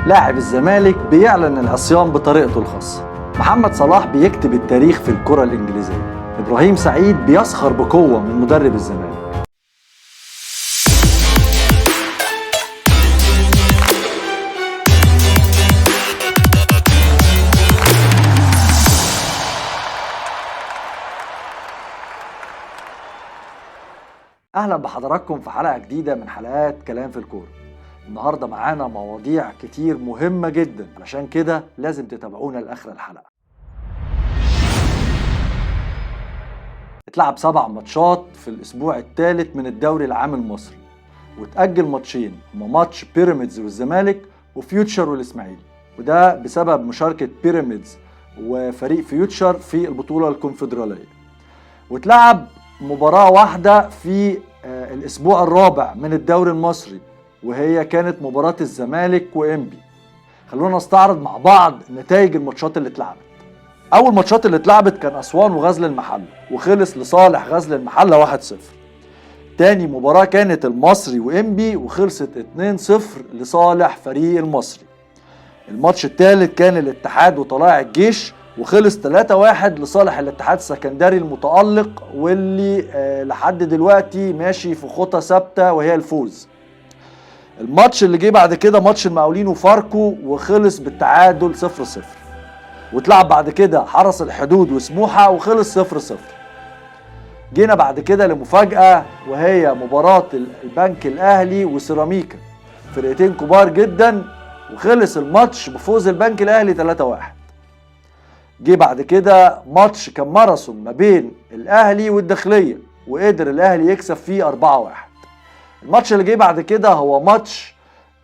لاعب الزمالك بيعلن العصيان بطريقته الخاصة. محمد صلاح بيكتب التاريخ في الكرة الإنجليزية. إبراهيم سعيد بيسخر بقوة من مدرب الزمالك. أهلا بحضراتكم في حلقة جديدة من حلقات كلام في الكورة. النهاردة معانا مواضيع كتير مهمة جدا، علشان كده لازم تتابعونا لآخر الحلقة. اتلعب 7 ماتشات في الأسبوع الثالث من الدوري العام المصري، وتأجل ماتشين هما ماتش بيراميدز والزمالك وفيوتشر والإسماعيلي، وده بسبب مشاركة بيراميدز وفريق فيوتشر في البطولة الكونفدرالية. واتلعب مباراة واحدة في الأسبوع الرابع من الدوري المصري، وهي كانت مباراة الزمالك وإنبي. خلونا نستعرض مع بعض نتائج الماتشات اللي اتلعبت. أول ماتشات اللي اتلعبت كان أسوان وغزل المحلة، وخلص لصالح غزل المحلة 1-0. تاني مباراة كانت المصري وإنبي، وخلصت 2-0 لصالح فريق المصري. الماتش الثالث كان الاتحاد وطلائع الجيش، وخلص 3-1 لصالح الاتحاد السكندري المتألق، واللي لحد دلوقتي ماشي في خطى ثابتة وهي الفوز. الماتش اللي جه بعد كده ماتش المقاولين وفاركو، وخلص بالتعادل 0-0. واتلعب بعد كده حرس الحدود وسموحة، وخلص 0-0. جينا بعد كده لمفاجأة، وهي مباراة البنك الأهلي وسيراميكا، فرقتين كبار جدا، وخلص الماتش بفوز البنك الأهلي 3-1. جه بعد كده ماتش كان ماراثون ما بين الأهلي والداخلية، وقدر الأهلي يكسب فيه 4-1. الماتش اللي جه بعد كده هو ماتش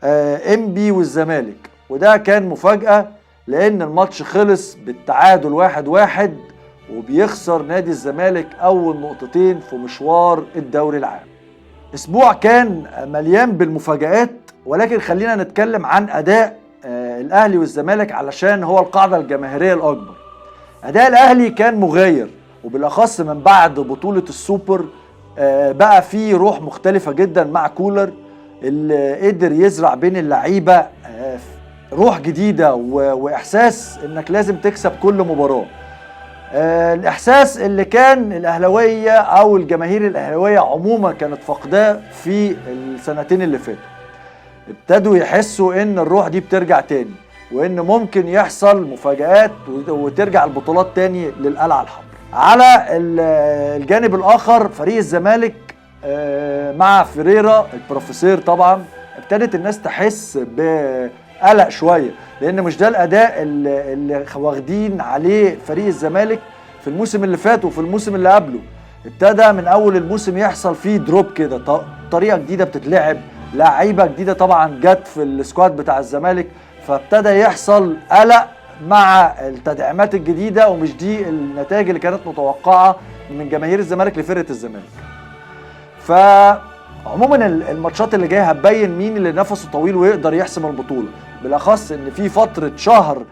إنبي والزمالك، وده كان مفاجأة لأن الماتش خلص بالتعادل 1-1، وبيخسر نادي الزمالك أول نقطتين في مشوار الدوري العام. أسبوع كان مليان بالمفاجآت، ولكن خلينا نتكلم عن أداء الأهلي والزمالك علشان هو القاعدة الجماهيرية الأكبر. أداء الأهلي كان مغاير، وبالأخص من بعد بطولة السوبر بقى فيه روح مختلفة جدا مع كولر، اللي قدر يزرع بين اللعيبة روح جديدة وإحساس إنك لازم تكسب كل مباراة. الإحساس اللي كان الأهلاوية أو الجماهير الأهلاوية عموما كانت فاقداه في السنتين اللي فاتوا، ابتدوا يحسوا إن الروح دي بترجع تاني، وإن ممكن يحصل مفاجآت وترجع البطولات تاني للقلعة الحمراء. على الجانب الآخر فريق الزمالك مع فيريرا البروفيسور طبعا ابتدت الناس تحس بقلق شوية، لأن مش ده الأداء اللي واخدين عليه فريق الزمالك في الموسم اللي فات وفي الموسم اللي قبله. ابتدى من أول الموسم يحصل فيه drop كده، طريقة جديدة بتتلعب، لعيبة جديدة طبعا جت في ال squad بتاع الزمالك، فابتدى يحصل قلق مع التدعيمات الجديدة، ومش دي النتائج اللي كانت متوقعة من جماهير الزمالك لفرقة الزمالك. فعموما الماتشات اللي جاية هتبين مين اللي نفسه طويل ويقدر يحسم البطولة، بالأخص ان في فترة شهر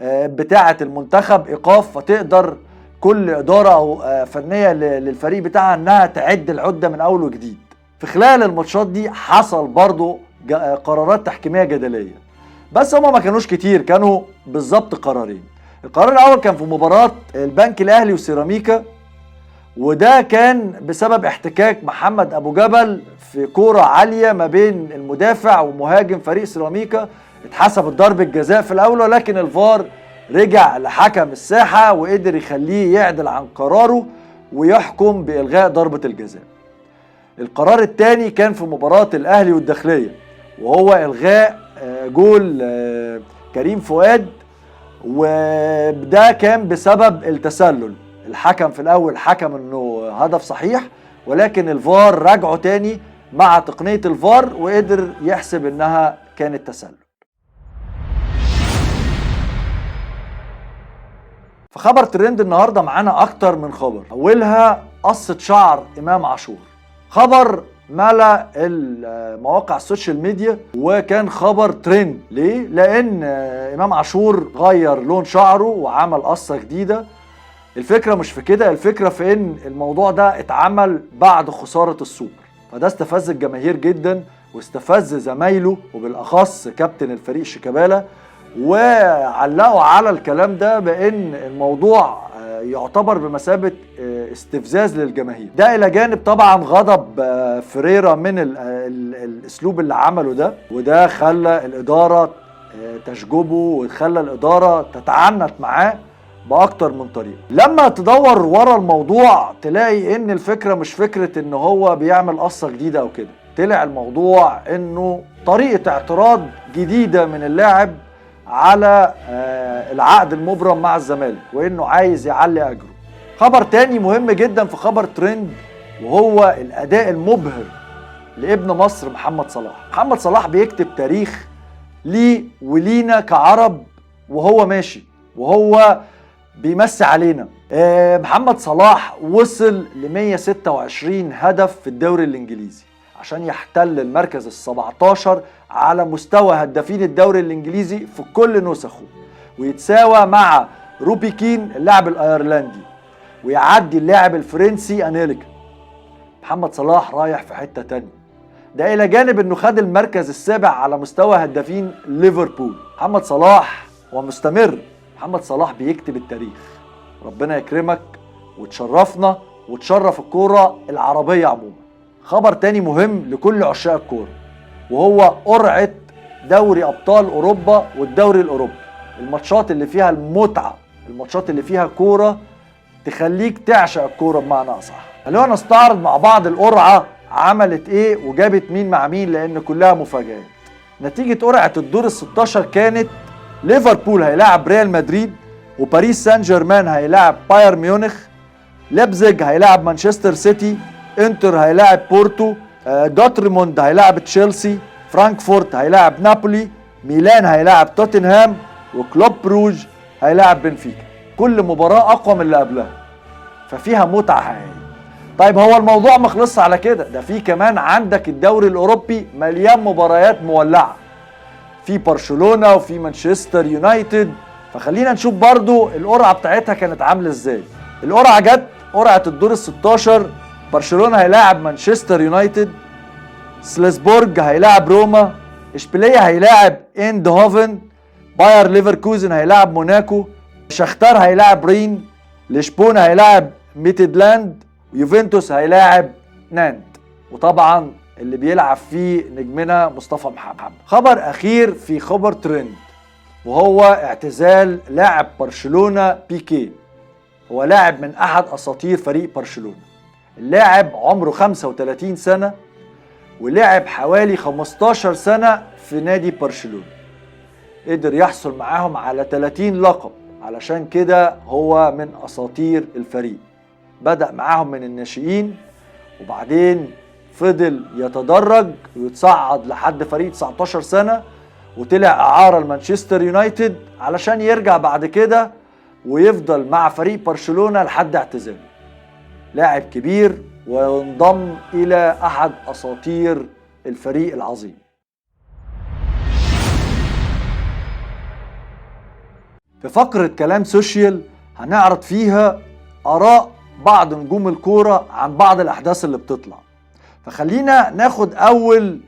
بتاعة المنتخب إيقاف، فتقدر كل إدارة أو فنية للفريق بتاعها انها تعد العدة من أول وجديد. في خلال الماتشات دي حصل برضو قرارات تحكيمية جدلية، بس هما ما كانوش كتير، كانوا بالظبط قرارين. القرار الأول كان في مباراة البنك الأهلي وسيراميكا، وده كان بسبب احتكاك محمد أبو جبل في كورة عالية ما بين المدافع ومهاجم فريق سيراميكا. اتحسبت ضربة جزاء في الأول، ولكن الفار رجع لحكم الساحة وقدر يخليه يعدل عن قراره ويحكم بإلغاء ضربة الجزاء. القرار الثاني كان في مباراة الأهلي والداخلية، وهو إلغاء جول كريم فؤاد، وده كان بسبب التسلل. الحكم في الأول حكم إنه هدف صحيح، ولكن الفار رجعه تاني مع تقنية الفار وقدر يحسب إنها كانت تسلل. في خبر ترند النهاردة معانا أكتر من خبر، أولها قصة شعر إمام عاشور. خبر ملا المواقع ال social media وكان خبر ترند. ليه؟ لأن إمام عاشور غير لون شعره وعمل قصة جديدة. الفكرة مش في كده، الفكرة في إن الموضوع ده اتعمل بعد خسارة السوبر، فده استفز الجماهير جدا واستفز زمايله وبالاخص كابتن الفريق شيكابالا، وعلقوا على الكلام ده بان الموضوع يعتبر بمثابة استفزاز للجماهير. ده الى جانب طبعا غضب فيريرا من الاسلوب اللي عمله ده، وده خلى الادارة تشجبه وخلى الادارة تتعنت معاه باكتر من طريقه. لما تدور ورا الموضوع تلاقي ان الفكرة مش فكرة ان هو بيعمل قصة جديدة او كده، طلع الموضوع انه طريقه اعتراض جديدة من اللاعب على العقد المبرم مع الزمالك، وانه عايز يعلي اجره. خبر تاني مهم جدا في خبر ترند، وهو الاداء المبهر لابن مصر محمد صلاح. محمد صلاح بيكتب تاريخ ليه ولينا كعرب وهو ماشي وهو بيمسي علينا. محمد صلاح وصل ل 126 هدف في الدوري الانجليزي عشان يحتل المركز ال17 على مستوى هدافين الدوري الانجليزي في كل نسخه، ويتساوى مع روبي كين اللاعب الايرلندي، ويعدي اللاعب الفرنسي انيليكا. محمد صلاح رايح في حتة تانية، ده الى جانب انه خد المركز السابع على مستوى هدافين ليفربول. محمد صلاح ومستمر، محمد صلاح بيكتب التاريخ. ربنا يكرمك وتشرفنا وتشرف الكورة العربية عموما. خبر تاني مهم لكل عشاق الكورة، وهو قرعة دوري أبطال أوروبا والدوري الأوروبي. الماتشات اللي فيها المتعة، الماتشات اللي فيها كورة تخليك تعشق الكورة بمعنى أصح. خلونا نستعرض مع بعض القرعة عملت إيه وجابت مين مع مين، لأن كلها مفاجآت. نتيجة قرعة الدور ال16 كانت ليفربول هيلاعب ريال مدريد، وباريس سان جيرمان هيلاعب بايرن ميونخ، ليبزيج هيلاعب مانشستر سيتي، انتر هيلاعب بورتو، دورتموند هيلاعب تشيلسي، فرانكفورت هيلاعب نابولي، ميلان هيلاعب توتنهام، وكلوب بروج هيلاعب بنفيكا. كل مباراة أقوى من اللي قبلها، ففيها متعة حقيقية. طيب هو الموضوع ما خلصش على كده، ده في كمان عندك الدوري الأوروبي مليان مباريات مولعة، في برشلونة وفي مانشستر يونايتد. فخلينا نشوف برضو القرعة بتاعتها كانت عاملة ازاي. القرعة جت قرعة الدور ال16، برشلونة هيلاعب مانشستر يونايتد، سلاسبورج هيلاعب روما، اشبيلية هيلاعب اندهوفن، باير ليفركوزن هيلاعب موناكو، شختار هيلاعب رين، لشبونة هيلاعب ميتدلاند، ويوفنتوس هيلاعب نانت، وطبعا اللي بيلعب فيه نجمنا مصطفى محمد. خبر اخير في خبر ترند، وهو اعتزال لاعب برشلونة بيكي. هو لاعب من احد اساطير فريق برشلونة. اللاعب عمره 35 سنة، ولعب حوالي 15 سنة في نادي برشلونة، قدر يحصل معاهم على 30 لقب، علشان كده هو من أساطير الفريق. بدأ معاهم من الناشئين، وبعدين فضل يتدرج ويتصعد لحد فريق 19 سنة، وطلع إعارة لمانشستر يونايتد علشان يرجع بعد كده ويفضل مع فريق برشلونة لحد اعتزاله. لاعب كبير وينضم إلى أحد أساطير الفريق العظيم. في فقرة كلام social هنعرض فيها آراء بعض نجوم الكورة عن بعض الأحداث اللي بتطلع. فخلينا ناخد أول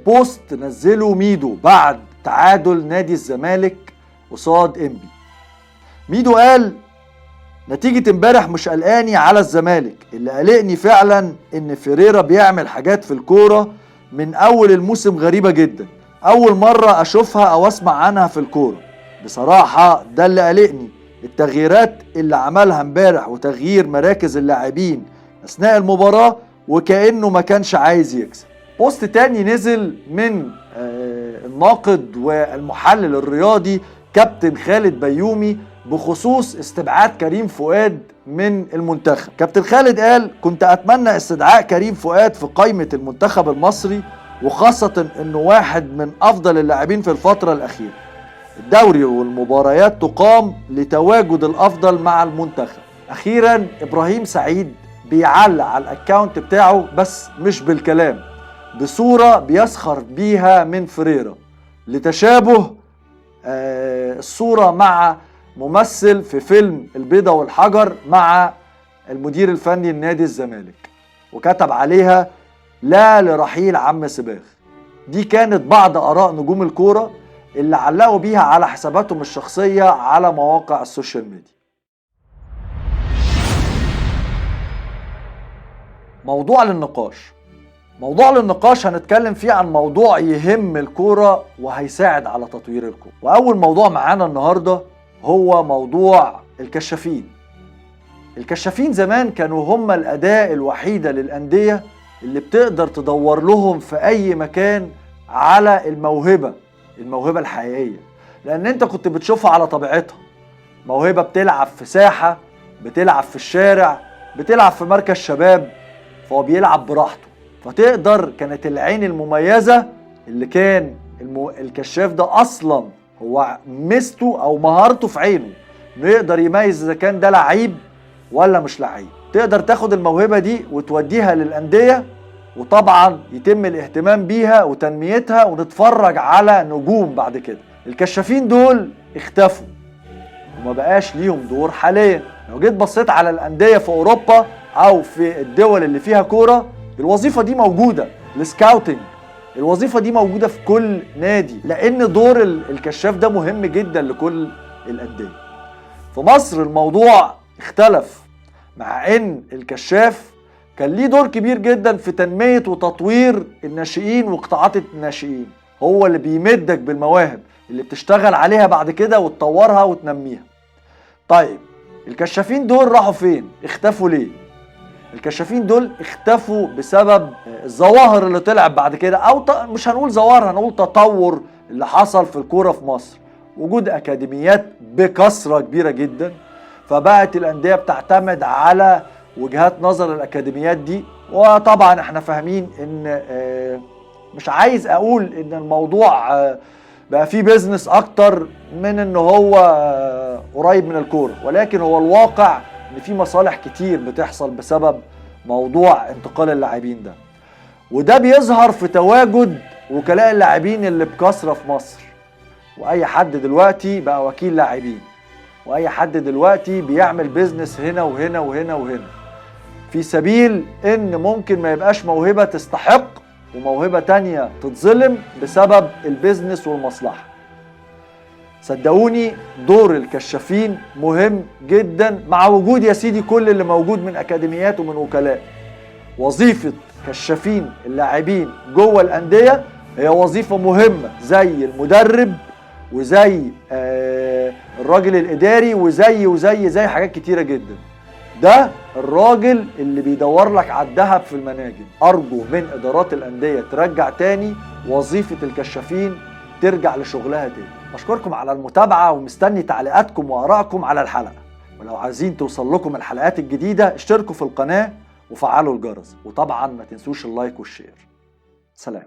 post نزله ميدو بعد تعادل نادي الزمالك قصاد إنبي. ميدو قال: نتيجة امبارح مش قلقاني على الزمالك، اللي قلقني فعلا ان فيريرا بيعمل حاجات في الكورة من اول الموسم غريبة جدا، اول مرة اشوفها او اسمع عنها في الكورة. بصراحة ده اللي قلقني، التغييرات اللي عملها امبارح وتغيير مراكز اللاعبين اثناء المباراة وكأنه ما كانش عايز يكسب. post تاني نزل من الناقد والمحلل الرياضي كابتن خالد بيومي بخصوص استبعاد كريم فؤاد من المنتخب. كابتن خالد قال: كنت أتمنى استدعاء كريم فؤاد في قائمة المنتخب المصري، وخاصة أنه واحد من أفضل اللاعبين في الفترة الأخيرة. الدوري والمباريات تقام لتواجد الأفضل مع المنتخب. أخيرا إبراهيم سعيد بيعلق على ال account بتاعه، بس مش بالكلام، بصورة بيسخر بيها من فريرة لتشابه الصورة مع ممثل في فيلم البيضة والحجر مع المدير الفني لنادي الزمالك، وكتب عليها: لا لرحيل عم سباخ. دي كانت بعض آراء نجوم الكورة اللي علقوا بيها على حساباتهم الشخصية على مواقع ال social media. موضوع للنقاش، موضوع للنقاش هنتكلم فيه عن موضوع يهم الكورة وهيساعد على تطوير الكورة. وأول موضوع معانا النهاردة هو موضوع الكشافين. الكشافين زمان كانوا هم الأداة الوحيدة للأندية اللي بتقدر تدور لهم في أي مكان على الموهبة، الموهبة الحقيقية، لأن أنت كنت بتشوفها على طبيعتها. موهبة بتلعب في ساحة، بتلعب في الشارع، بتلعب في مركز شباب، فهو بيلعب براحته، فتقدر. كانت العين المميزة اللي كان الكشاف ده أصلا هو ميزته أو مهارته في عينه، إنه يقدر يميز إذا كان ده لعيب ولا مش لعيب. تقدر تاخد الموهبة دي وتوديها للأندية، وطبعا يتم الاهتمام بيها وتنميتها، ونتفرج على نجوم بعد كده. الكشافين دول اختفوا وما بقاش ليهم دور حاليا. لو جيت بصيت على الأندية في أوروبا أو في الدول اللي فيها كورة، الوظيفة دي موجودة، ال scouting، الوظيفة دي موجودة في كل نادي، لأن دور الكشاف ده مهم جدا لكل الأندية. في مصر الموضوع اختلف، مع ان الكشاف كان ليه دور كبير جدا في تنمية وتطوير الناشئين وقطاعات الناشئين، هو اللي بيمدك بالمواهب اللي بتشتغل عليها بعد كده وتطورها وتنميها. طيب الكشافين دول راحوا فين؟ اختفوا ليه؟ الكشافين دول اختفوا بسبب الظواهر اللي طلعت بعد كده، او مش هنقول ظواهر، هنقول تطور اللي حصل في الكورة في مصر، وجود اكاديميات بكثرة كبيرة جدا، فبقت الأندية بتعتمد على وجهات نظر الأكاديميات دي. وطبعا احنا فاهمين ان مش عايز اقول ان الموضوع بقى فيه بيزنس اكتر من ان هو قريب من الكورة، ولكن هو الواقع ان في مصالح كتير بتحصل بسبب موضوع انتقال اللاعبين ده، وده بيظهر في تواجد وكلاء اللاعبين اللي بكثرة في مصر. واي حد دلوقتي بقى وكيل لاعبين، واي حد دلوقتي بيعمل business هنا وهنا وهنا وهنا، في سبيل ان ممكن ما يبقاش موهبة تستحق وموهبة تانية تتظلم بسبب ال business والمصلحة. صدقوني دور الكشافين مهم جدا، مع وجود يا سيدي كل اللي موجود من اكاديميات ومن وكلاء. وظيفة كشافين اللاعبين جوه الأندية هي وظيفة مهمة، زي المدرب وزي الراجل الإداري وزي وزي زي حاجات كتيرة جدا. ده الراجل اللي بيدور لك على الذهب في المناجم. أرجو من إدارات الأندية ترجع تاني وظيفة الكشافين، ترجع لشغلها تاني. أشكركم على المتابعة، ومستني تعليقاتكم وآرائكم على الحلقة. ولو عايزين توصل لكم الحلقات الجديدة اشتركوا في القناة وفعلوا الجرس، وطبعا ما تنسوش ال like وال share. سلام.